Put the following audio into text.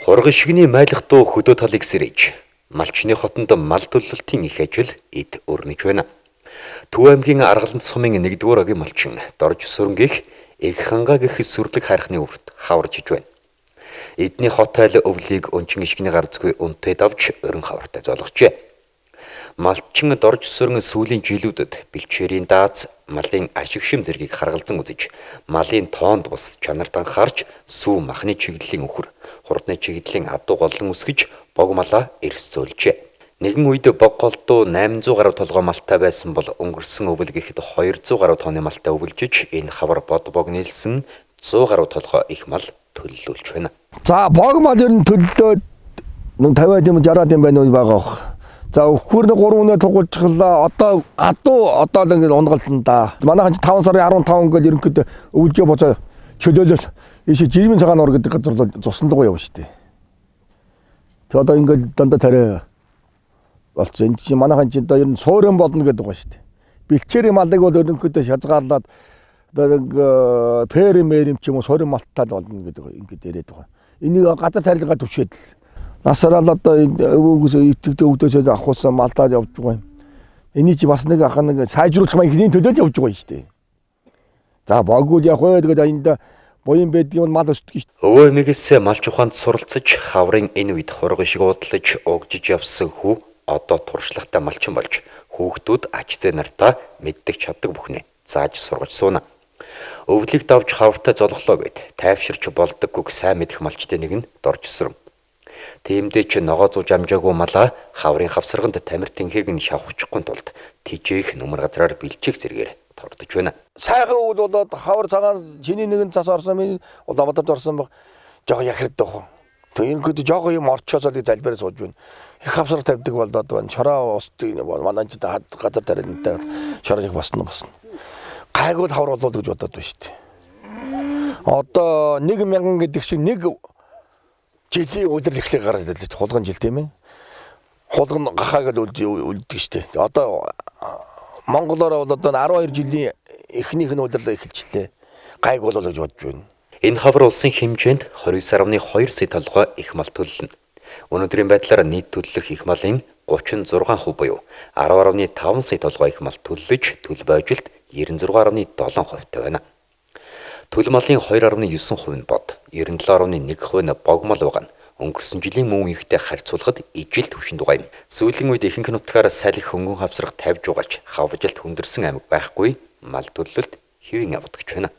Хурган шигний майлах дуу хөдөө талыг сэрэж, Малчны хотонд мал төлөлтийн их ажил эд өрнөж байна. Төв аймгийн Аргалант сумын 1-р агийн малчин Дорж Сүрэнгийнх Эг хангаа гэх сүрлэг хайрхны өвөрт хаварж иж байна. Эдний хот айл өвлийг өнчин ишгний гарцгүй үнэтэй давж өрн хавартай золгожээ. Малчин Дорж Сүрэн сүүлийн жилүүдэд бэлчээрийн дааз, малын ашиг шим зэргийг харгалзан үзэж, малын тоонд бус чанарт анхаарч сүү махны чиглэлийн өхөр, хурдны чиглэлийн адуу голлон өсгөж бог малаа эрс зөөлжээ. Нэгэн үед бог голдуу 800 гаруй толгой малтай байсан бол өнгөрсөн өвөл гэхэд 200 гаруй тооны малтай өвлжиж энэ хавар бод бог нийлсэн 100 гаруй толгой их мал төллүүлж байна. За бог мал ер нь төллөөд нэг 50-аад юм 60-аад юм байна уу байгаа бох. За өхөр нэг 3 үнэ тугуулчихлаа. Одоо адуу одоо л ингэ унгалтан да. Манайхан 5 сарын 15 ингээл ерөнхийдөө өвлжөө боцоо чөлөөлөл ийшээ жирмийн цагаан уур гэдэг газар бол цусан руу явна шүү дээ. Тэг одоо ингээл дандаа тариа болсон. Энд чинь манайхан чинь одоо ер нь суурин болно гэдэг байгаа шүү дээ. Бэлчээрийн малыг бол ерөнхийдөө хязгаарлаад одоо нэг пэр мэрэм ч юм уу суурин малттай л болно гэдэг ингээд яриад байгаа. Энийг газар тарилгаа түшээд л насараа л одоо өвөөгөөс итгэдэг өвдөөсөө авахсан малтаад явж байгаа юм. Эний чи бас нэг ах нэг сайжруулах маань ихний төлөө л явж байгаа юм шүү дээ. За боггүй яг вэ тэгээд энд буян байдгийн мал өсдөг шүү. Өвөө эмээгээс малч ухаанд суралцаж хаврын энэ үед хурган шиг удлаж угжиж явсан хүү одоо туршлагатай малчин болж хүүхдүүд ач зээ нартаа мэддэг чаддаг бүхнээ зааж сургаж сууна. Өвлийг давж хавартай золголоо гэд тайвширч болдоггүйг сайн мэдэх малчдын нэг нь Дорж Сүрэн. Тиймдээ ч ногоо зууж амжаагүй малаа хаврын хавсарганд тамир тэнхийг нь шавхчихгүй тулд тижээх нүмер газраар бэлчээх зэрэгээр тордож байна. Сайхан өвөл болоод хавар цагаан чиний нэгэн цас орсон минь Улаанбаатарт орсон баг жоо яхирд байх. Тэг ерөнхийдөө жоо юм орчоосоо л залбираа сууж байна. Их хавсар тавьдаг болоод байна. Шороо устдаг манай ч газар тарилантай бол шороо их босно босно. Гайгүй л хавар болов гэж бодоод байна шүү дээ. Одоо 1000 гэдэг шиг нэг жилийн улирал эхлэх гараад ирлээ. Хулган жил тийм ээ. Хулган гахааг л үлддэг шүү дээ. Одоо монголоор бол одоо 12 жилийн эхнийх нь улирал эхэлчлээ. Гайг болов гэж бодож байна. Энэ хавар улсын хэмжээнд 29.2 сая толгой их мал төлөлнө. Өнөөдрийн байдлаар нийт төллөх их малын 36% буюу 10.5 сая толгой их мал төллөж төл бойжилт 96.7% та байна. Төл малын 2.9% нь бод, 97.1% нь богмол байгаа нь өнгөрсөн жилийн мөн үеийнхтэй харьцуулахад ижил түвшинд байгаа юм. Сүүлийн үед ихэнх нутгаар салхи хөнгөн хавсрах тавьж байгаач хавжилт хүндэрсэн аймаг байхгүй мал төлөлт хэвийн явагдаж байна.